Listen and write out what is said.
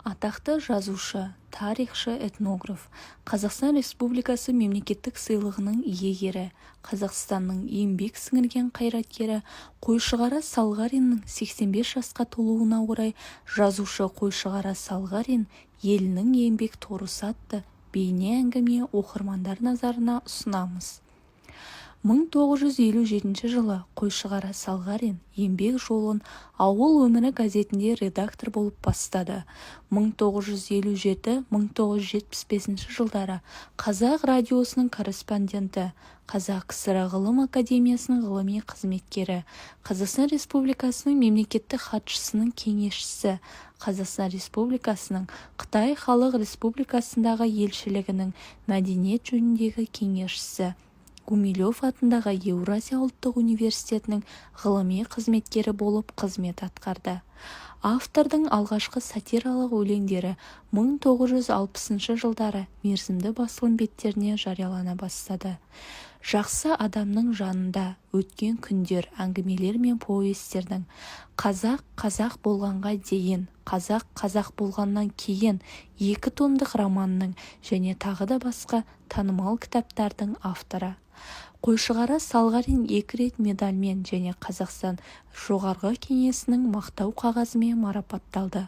Атақты жазушы, тарихшы, этнограф, Қазақстан Республикасы Мемлекеттік сыйлығының иегері, Қазақстанның еңбек сіңірген қайраткері Қойшығара Салғариннің 85 жасқа толуына орай «Жазушы Қойшығара Салғарин: елінің еңбек торысы» атты бейне әңгіме оқырмандар назарына ұсынамыз. 1957 жылы Қойшығара Салғарин еңбек жолын «Ауыл өмірі» газетінде редактор болып бастады. 1957-1975 жылдары Қазақ радиосының корреспонденті, Қазақ КСР Ғылым академиясының ғылыми қызметкері, Қазақстан Республикасының Мемлекеттік хатшысының кеңесшісі, Қазақстан Республикасының Қытай Халық Республикасындағы елшілігінің мәдениет жөніндегі кеңесшісі, Гумилев атындағы Еуразия ұлттық университетінің ғылыми қызметкері болып қызмет атқарды. Автордың алғашқы сатиралық өлеңдері 1960 жылдары мерзімді басылым беттеріне жариялана бастады. «Жақсы адамның жанында», «Өткен күндер» әңгімелер мен повестердің, «Қазақ қазақ болғанға дейін, қазақ қазақ болғаннан кейін» екі томдық романының және тағы да басқа танымал кітаптардың авторы. Қойшығара Салғарин екі рет медальмен және Қазақстан Жоғарғы Кеңесінің Мақтау қағазымен марапатталды.